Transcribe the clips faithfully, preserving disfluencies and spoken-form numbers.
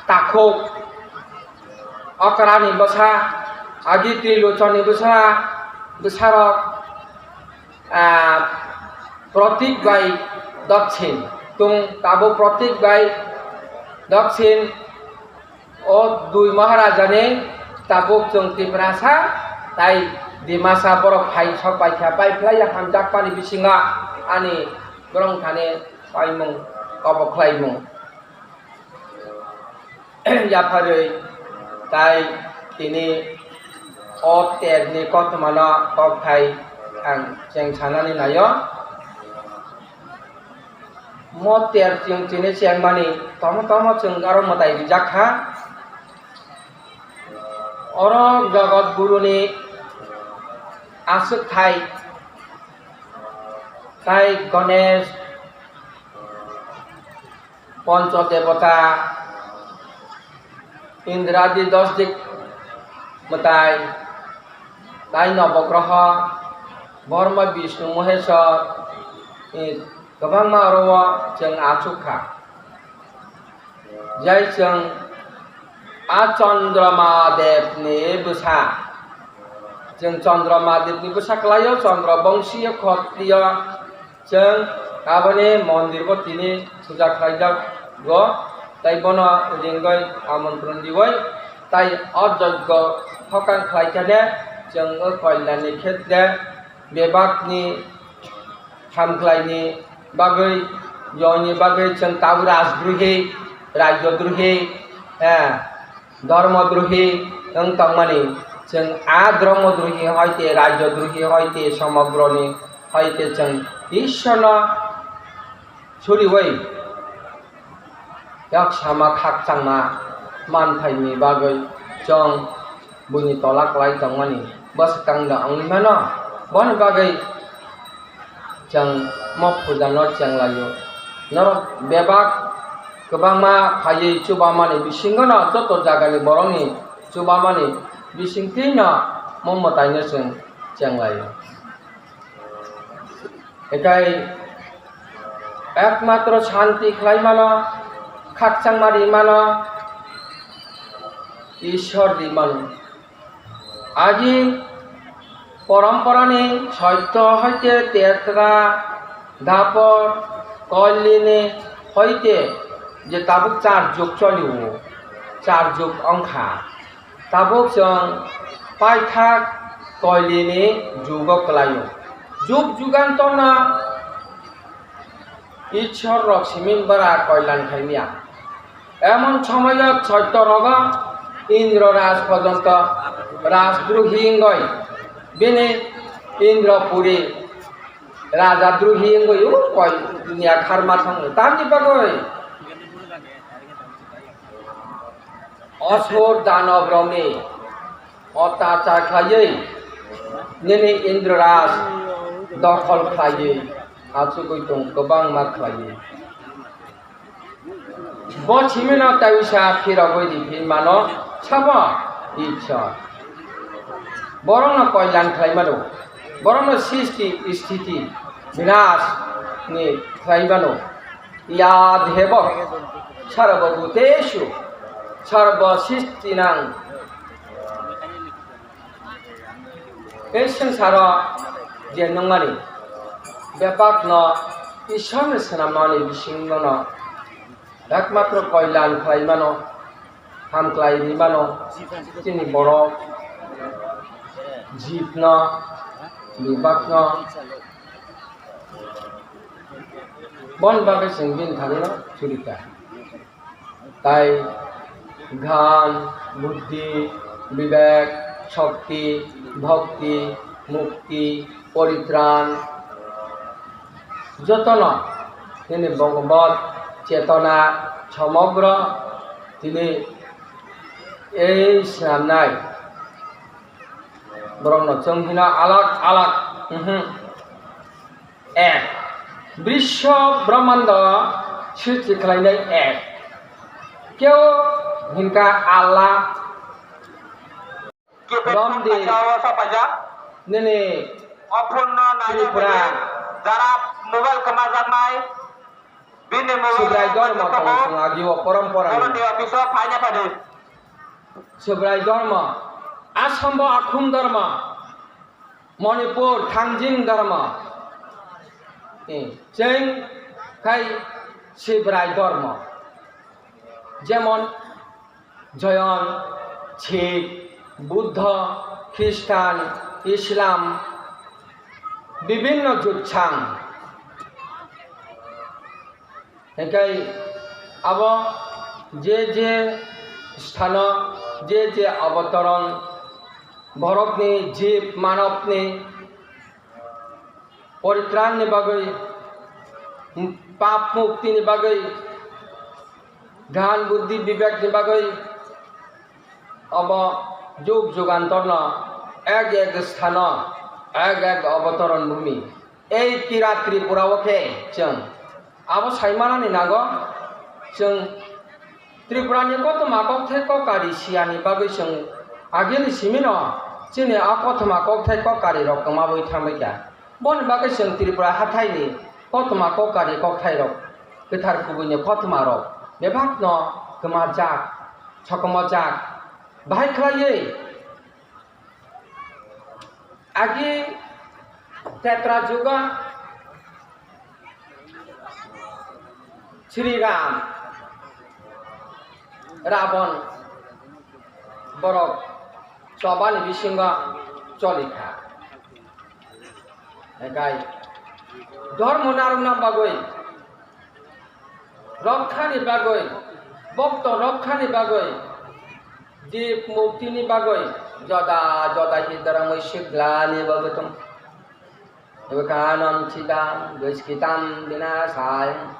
Takhuk, Okrani bwsa, agi Trilochoni bwsa, bwsarok, ah, Protik bai Doksin. Tung tabuk Protik bai Doksin, o dui Maharajani tabuk chwng Tiprasa tai Dimasa borok phai sok paikha, pai phlai hamjakmani bisingo ani borok thani paimung, kobo khlaimung. Yapharwi tai tini o terni kothomano kokthai ang cheng sanani naio. Mo ter chwng tini chengmani tamo tamo chwng aro mwtai rijak kha. Oro Jagat Guruni aswk thai tai Ganesh Poncho Debota, Indradi Dosdik Mwtai, tai Nobogroho, Borma Bishnu Mohesor, eh, kwbangma oro o chwng achuk kha. Jai chwng a Chandroma Devni bwsa, chwng Chandroma Devni bwsa kwlaio, Chandra Bongsiyo Khotriyo. Chwng aboni mondir bo tini puja khlaijak go, tai bono ringwi amontron riwi, tai o joggo thokang khlai khe chwng o koilani khetre bebakni hamkhlaini bagwi, yoni bagwi chwng tabuk rajdrahi, rajyodrohi, eh, Dhormodrohi wng tongmani, chwng a dhormodrohi hoite, rajyodrohi hoite, somogroni hoite chwng Ishwarno suriwi yaksama khakchangma manphaini bagwi chwng buini tola kwlai tongmani bwswkangno wngwi mano. Boni bagwi chwng mo pujano chenglaio. Norok bebak kwbangma phaiwi chubamani bisingono joto jagani borokni chubamani bisingtwino mo mwtaino chwng chenglaio. Ekai ekmatro shanti khlai mano, khakchangma ri mano, Ishwar ri mano. Agi poromporani soitto hoite Tetra, Dapor, Koilini hoite je tabuk char jug cholio, char jug wngkha. Tabuk chwng paithak Koilini jugo kwlaio. Jug jugantorno Ishwar rok simi bara koilan khaimya. Emon somoyo soitto rogo Indra Raj porjonto Rajdrahi wngoi, bini Indrapuri Raja Druhi wngoi o koi dunia kharma thangwi. Tamni bagwi Asur danob rokni ottachar khlaiwi nini Indra Raj dokhol khlaiwi achugwi tong kwbangma khlaiwi. Bo simino tauisa phirogwi riphin mano sabo Ishwar. Borokno koilan khlai mano. Borokno srishti sthiti vinash ni khlai mano. Yadeva sarvabhuteshu sarvasrishtinang. Tei swngcharo je nungmani bebakno Ishwarni swnamnani bisingono ekmatro koilan khlai mano, hamklai ri mano, chini borok jibno, bebakno. Boni bagwi chwng bini thani no churika. Tai gyan, buddhi, bibek, shokti, bhakti, mukti, poritran, jotono nini Bhagavad chetona somogro tini ei swnamnai. Borokno chwng hino alak alak, mhm. Ek. Brisho Brahmando srishti khlainai ek. Keo hinka Allah. Romdi. Nini. Tripura. Jara mobile kwmajaknai. Bini mungwi Subrai dormo tongo chwng agio poromporani. Boro D O office o phaina phadi. Subrai dormo, Assam bo Akhum dormo, Manipur Thangjing dormo, eh, chwng khai Subrai dormo. Jemon Jayan, Sikh, Buddha, Khristan, Islam, bibinno jutsang. Hinkhe abo je je sthano, je je abataron, borokni, jib, manobni poritranni bagwi, pap muktini bagwi, gyan buddhi bibekni bagwi, obo jug jugantorno ek ek sthano, ek ek abataron bhumi. Ei Kirat Tripura o khe chwng abo saimanani nango, chwng Tripura ni kothoma kokthai kokari siyani bagwi chwng agini simino chini a kothoma kokthai kokari rok kwmawi thangbaikha. Boni bagwi chwng Tripura hathai ni kothoma kokari kokthai rok, kwthar kubui ni kothoma rok bebak no kwmajak, sokomojak, bahai khlaiwi Agi Tetra Juga, Sri Ram, Rabon, borok chobani bisingo cholikha. Ekai, dormo narwkna bagwi, rokkhani bagwi, bokto rokkhani bagwi, jib muktini bagwi, joda joda ki dharmoi siglani bagwi tong. Ebakanam chidam duskitam binasayam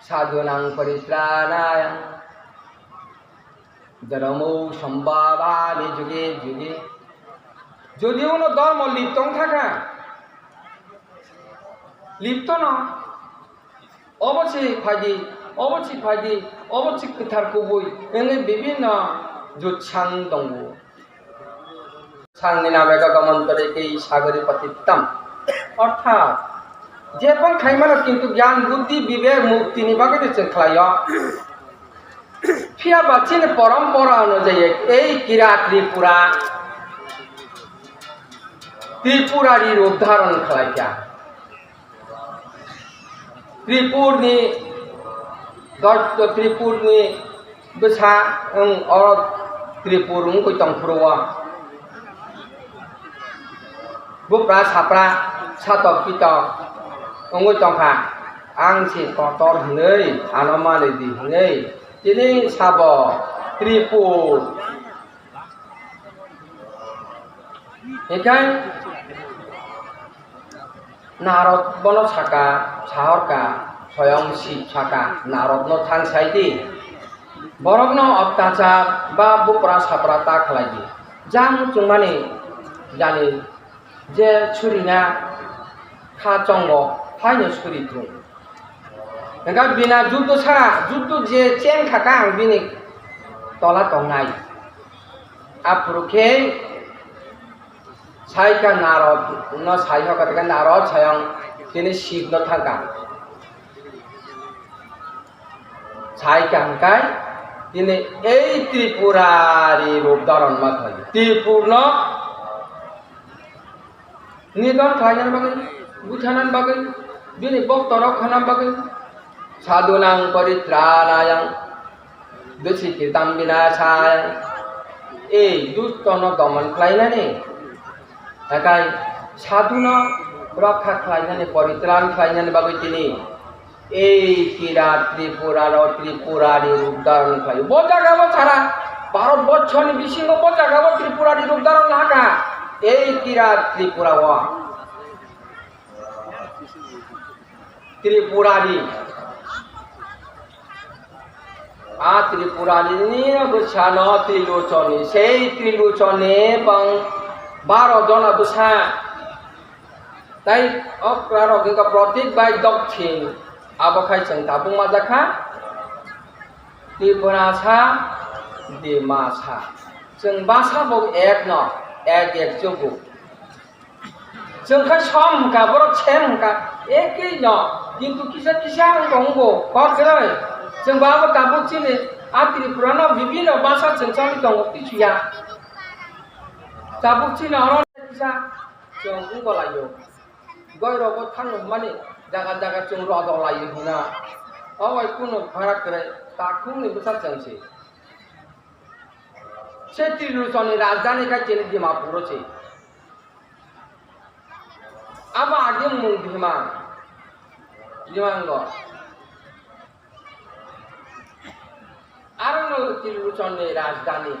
sadhunang paritranayam dharmo sambhavami juge juge. Jodi uno dormo liptong thaka, liptono. Obo se phaidi, obo se phaidi, obo se kwthar kubui, wngwi bibinno jutsang tongo. Sangni nameka gamantori kei sagori patittam. Orthat, jepang khaimano kintu gyan buddhi bibek muktini bagwi se chwng khlaio. Phiya ba chini porompora onujai ei Kirat Tripura, Tripura ri rup dharon khlaikha. Tripurni, Dotto Tripurni bwsa, wng oro Tripur wngwi tongphuru o. Bupra sapra, satok pitok wngwi tongkha. Ang se kotor hwnwi, ano manwi di hwnwi. Tini sabo Tripur. Hinkhe Narod bono saka, sahorka, soyong si saka, Narodno thang sai di. Borokno ottachar ba bupra sapra ta khlai di. Jang chwngmani jani je surina kha chongo, haino suri thung. Hingkha bina juddo sara, juddo je cheng kha kha ang bini tola tongnai. Aphuru khe saikha Narod no sai hoka tei Narod sayang tini Shiv no thangkha. Saikha hingkai tini ei Tripura ri rup dharon ma thai. Tripur no Nidon khlaina bagwi, buthanan bagwi, bini boktorok khana bagwi, sadhunang paritranayang, dusikritam vinasayang. Ei dustono domon khlainani, hakai sadhuno rokha khlainani, paritran khlainani bagwi tini Ei Kirat Tripura ro Tripura ni rup dharon khlai. Bo jaga bo sara Bharat borso ni bisingo bo jaga bo Tripura ni rup dharon laha kha. Ei Kirat Tripura o. Tripura ni. A Tripura ni ni bwsa no Trilochon ni. Sei Trilochon ni bang baro jona bwsa. Tai okra rok wngkha Protik bai Dokhin, abo khai chwng tabuk majak kha Tripura sa, Dimasa. Chwng basa bo ek no, ek ek chubu. Chwng khai som hwnkha, borok sem hwnkha, ekwi no. Kintu kisa kisa wng tong wngbo, kok kwrwi. Chwng bo abo tabuk chini a Tripura no bibino basa chwng choli tongo, kichuya. Tabuk chini oro kisa chwng wng laio. Goi rogo thang mani jaga jaga chwng rodo laio hina. Obai kunu pharak kwrwi, takhukni bwsa chwng se. Se Trilochon ni rajdhani khai chini Dimapur o se. Abo agimung Bhima, Bhimango. Aro no Trilochon ni rajdhani.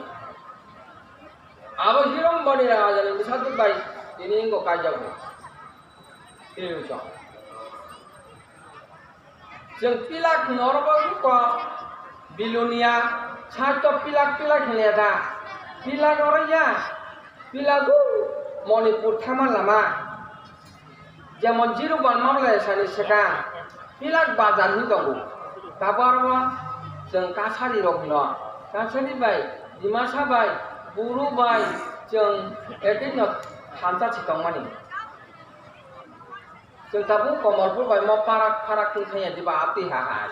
Abo Hiromboni rajani bwsajwk bai tini wngkha kaijago. Trilochon. Chwng pilak norok wngkha Bilonia, saito pilak pilak hinwi da. Pilak oro ya, pilak o Manipur thangma lama. Jemon Jiruban Mamlai sani swkang, pilak bazar hinwi tongo. Tabuk aro chwng Kasari rok hino. Kasari bai, Dimasa bai, Buru bai, chwng ekino thansa si tongmani. Chwng tabuk Komorpur bai mo parak pharak tong thangya diba atwi ha hai.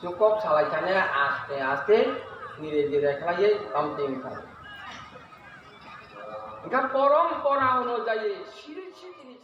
Chwng kok salai thangya aste aste nire dire khlaiwi tong tong thang. Hingkha porompora onujai siri siri ni